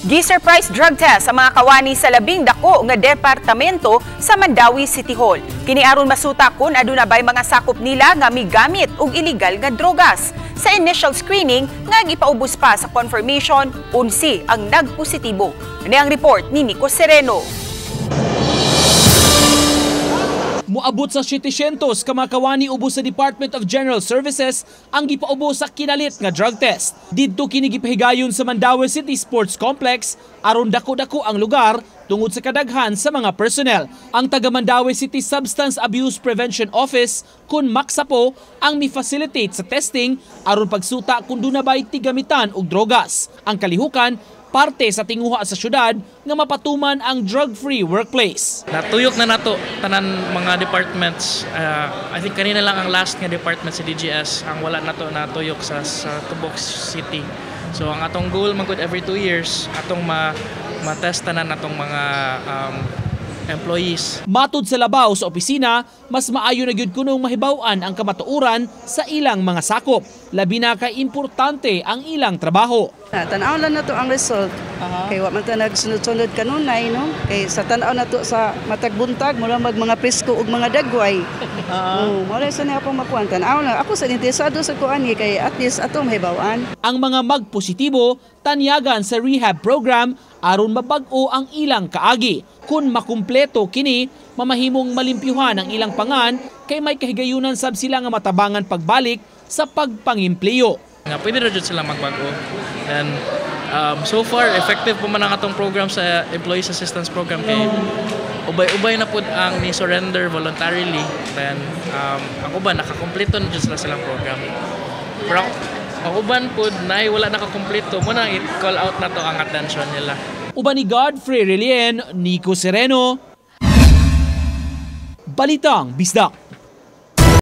Gi-surprise drug test sa mga kawani sa labing dako nga departamento sa Mandaue City Hall. Kini aron masuta kun aduna bay mga sakop nila nga migamit og illegal nga drogas. Sa initial screening nga gipaubos pa sa confirmation, 11 ang nagpositibo. Ani ang report ni Nico Sereno. Muabot sa 700 ka mga kawani ubos sa Department of General Services ang gipaubos sa kinalit nga drug test. Didto kini gipahigayon sa Mandaue City Sports Complex aron dako-dako ang lugar tungod sa kadaghan sa mga personnel. Ang taga Mandaue City Substance Abuse Prevention Office kun Maxapo ang mi-facilitate sa testing aron pagsuta kung duna bay tigamitan og drogas. Ang kalihukan, parte sa tinguha sa syudad nga mapatuman ang drug-free workplace. Natuyok na nato tanan mga departments. I think kanina lang ang last nga department sa DGS ang wala nato natuyok sa Tubok City. So ang atong goal man gud, every 2 years atong ma matest tanan atong mga employees. Matud sa labaw sa opisina, mas maayo na gyud kunong mahibaw-an ang kamatuoran sa ilang mga sakop. Labi na kay importante ang ilang trabaho. Na, tan-aw lang nato ang result. Kay wa man ta nagsunod-sunod kanunay, no? Kay sa tan-aw nato sa matag buntag, mura mag mga presko ug mga dagway. Oh, mao sa niya akong makuan, tan-aw na. Ako sa interesado sa kuan kay at least ato mahibaw-an. Ang mga magpositibo tanyagan sa rehab program aron mabag-o ang ilang kaagi. Kung makumpleto kini, mamahimong malimpyuhan ang ilang pangan kay may kahigayunan sab sila nga matabangan pagbalik sa pagpangimpliyo. Nga pwede ra jud sila magbag-o. And so far effective pa man ang atong program sa Employees Assistance Program kay ubay-ubay na pud ang ni surrender voluntarily, then ang uban nakakompleto na jud sila silang program. Pero ang uban pud nay wala nakakompleto mo na i-call out na to ang attention nila. Uban ni Godfrey Relien, Nico Sereno, Balitang Bisdak.